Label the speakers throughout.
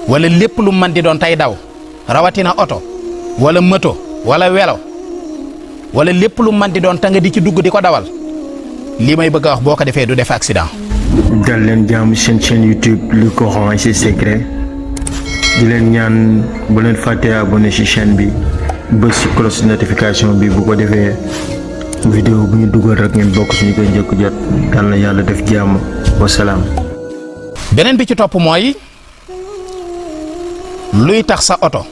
Speaker 1: wala lépp lu man di doon tay daw rawatina oto wala moto wala welo wala lépp lu man di doon ta nga di ci dugg di ko dawal li may bëgg a wax boo ko defee du def accident.
Speaker 2: dal leen jàmm seen chaîne YouTube le Coran et ses secrets di leen ñaan bu leen fàttee abonné ci chaîne bi bës ci cloche notification bi bu ko defee vidéo bu ñu dugal rek ngeen bokk ci ñu koy njëkk jot yal na yàlla def jàmm wasalaam.
Speaker 1: beneen bi ci topp mooy luy tax sa oto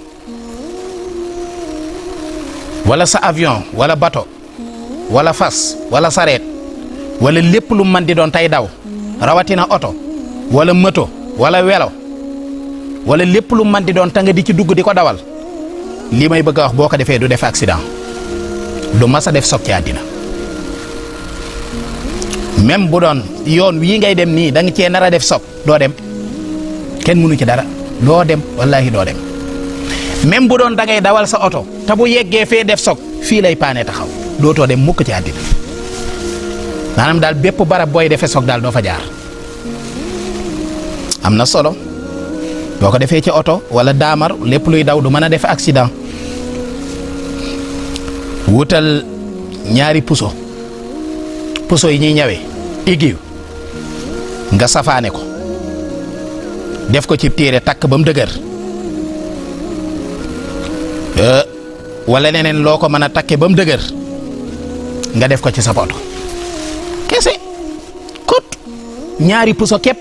Speaker 1: wala sa avion wala bateau wala fas wala sareet wala lépp lu man di doon tay daw rawatina oto wala moto wala welo wala lépp lu man di doon ta nga di ci dugg di ko dawal li may bëgg a wax boo ko defee du def accident du mas a def soog ci àddina même bu doon yoon wii ngay dem nii da nga cee nar a def soog doo dem kenn mënu ci dara doo dem wallaahi doo dem même bu doon da ngay dawal sa oto te bu yeggee fee def soog fii lay paane taxaw dootoo dem mukk ci àddina maanaam daal bépp barab booy defee soog daal doo fa jaar am na solo boo ko defee ci oto wala daamar lépp luy daw du mën a def accident wutal ñaari puso yi ñuy ñawee igiw nga safaane ko def ko ci téere takk ba mu dëgër wala leneen loo ko mën a takke ba mu dëgër nga def ko ci sa oto kese kot ñaari puso képp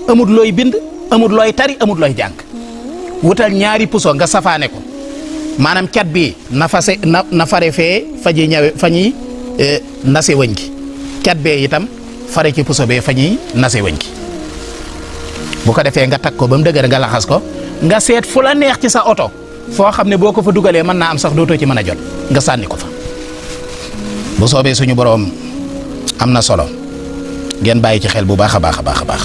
Speaker 1: amut looy bind amut looy tari amut looy jàng wutal ñaari puso nga safaane ko maanaam cat bi na fare fee fa ji ñawe fa ñuy nase wëñ gi cat bee itam fare ci puso bee fa ñuy nase wëñ gi bu ko defee nga takk ko ba mu dëgër nga laxas ko nga seet fu la neex ci sa oto foo xam ne boo ko fa dugalee mën naa am sax dootoo ci mën a jot nga sànni ko fa bu soobee suñu boroom am na solo ngeen bàyyi ci xel bu baax a baax a baax a baax.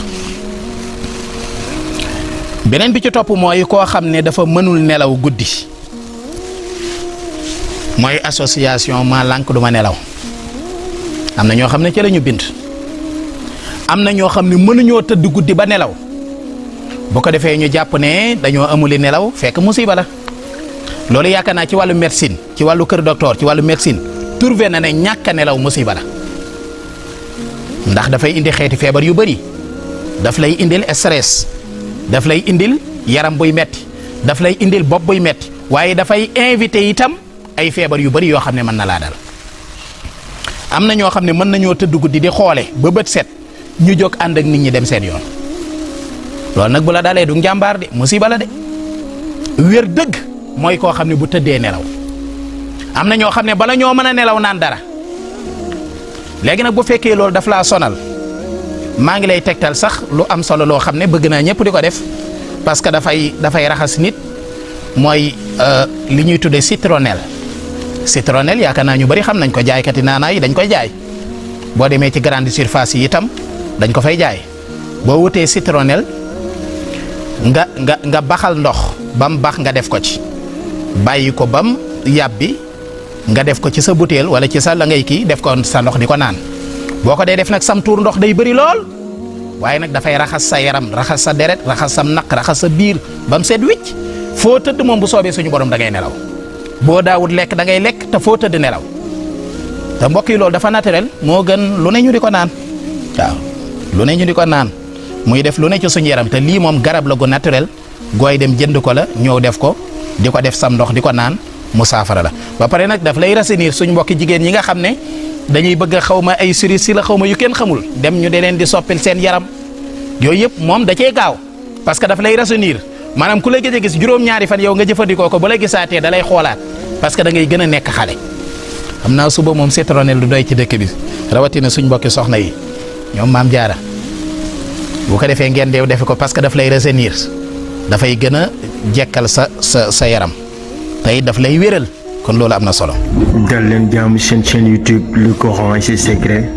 Speaker 1: beneen bi ci topp mooy koo xam ne dafa mënul nelaw guddi mooy association ma lànk du ma nelaw am na ñoo xam ne ci la ñu bind am na ñoo xam ne mënuñoo tëdd guddi ba nelaw bu ko defee ñu jàpp ne dañoo amuli nelaw fekk musiba la loolu yaakaar naa ci wàllu médecine ci wàllu kër docteur ci wàllu médecine trouvé na ne ñàkk a nelaw musiba la ndax dafay indi xeeti feebar yu bari daf lay indil stress daf lay indil yaram buy metti daf lay indil bopp buy metti waaye dafay invité itam ay feebar yu bari yoo xam ne mën na laa dal am na ñoo xam ne mën nañoo tëdd guddi di xoole ba bët set ñu jóg ànd ak nit ñi dem seen yoon loolu nag bu la dalee du njàmbaar de musiba la de wér dëgg mooy koo xam ne bu tëddee nelaw am na ñoo xam ne bala ñoo mën a nelaw naan dara léegi nag bu fekkee loolu daf laa sonal maa ngi lay tegtal sax lu am solo loo xam ne bëgg naa ñëpp di ko def parce que dafay raxas nit mooy li ñuy tuddee citronnelle yaakaar naa ñu bari xam nañ ko jaaykati naanaa yi dañ koy jaay boo demee ci grande surface yi itam dañ ko fay jaay boo wutee citronnelle nga baxal ndox ba mu bax nga def ko ci bàyyi ko bam yàbbi nga def ko ci sa butéel wala ci sa la ngay kii def ko sa ndox di ko naan boo ko dee def nag sam tuur ndox day bëri lool waaye nag dafay raxas sa yaram raxas sa deret raxas sam naq raxas sa biir ba mu set wicc foo tëdd moom bu soobee suñu borom da ngay nelaw boo daawut lekk da ngay lekk te foo tëdd nelaw te mbokk yi loolu dafa naturel moo gën lu ne ñu di ko naan waaw lu ne ñu di ko naan muy def lu ne ci suñu yaram te lii moom garab la gu naturel gooy dem jënd ko la ñëw def ko di ko def sam ndox di ko naan mu saafara la ba pare nag daf lay rasenir suñu mbokki jigéen ñi nga xam ne dañuy bëgg a xaw ma ay cerise si la xaw ma yu kenn xamul dem ñu de leen di soppil seen yaram yooyu yëpp moom da cee gaaw parce que daf lay rasenir maanaam ku la gëj a gis juróom-ñaari fan yow nga jëfandikoo ko ba la gisaatee da lay xoolaat parce que da ngay gën a nekk xale. xam naa suba moom citronnelle du doy ci dëkk bi rawatina suñ mbokki soxna yi ñoom maam jaara bu ko defee ngeen deew defe ko parce que daf lay rasenir dafay gën a jekkal sa yaram tey daf lay wéral kon loolu am na solo.
Speaker 2: dal leen jàmm seen chaîne YouTube le Coran et ses secrets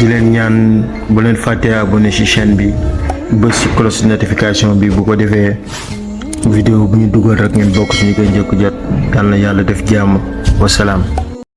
Speaker 2: di leen ñaan bu leen fàttee abonné ci chaîne bi bës ci cloche notification bi bu ko defee vidéo bu ñu dugal rek ngeen bokk ci ñu koy njëkk jot yal na yàlla def jàmm wasalaam.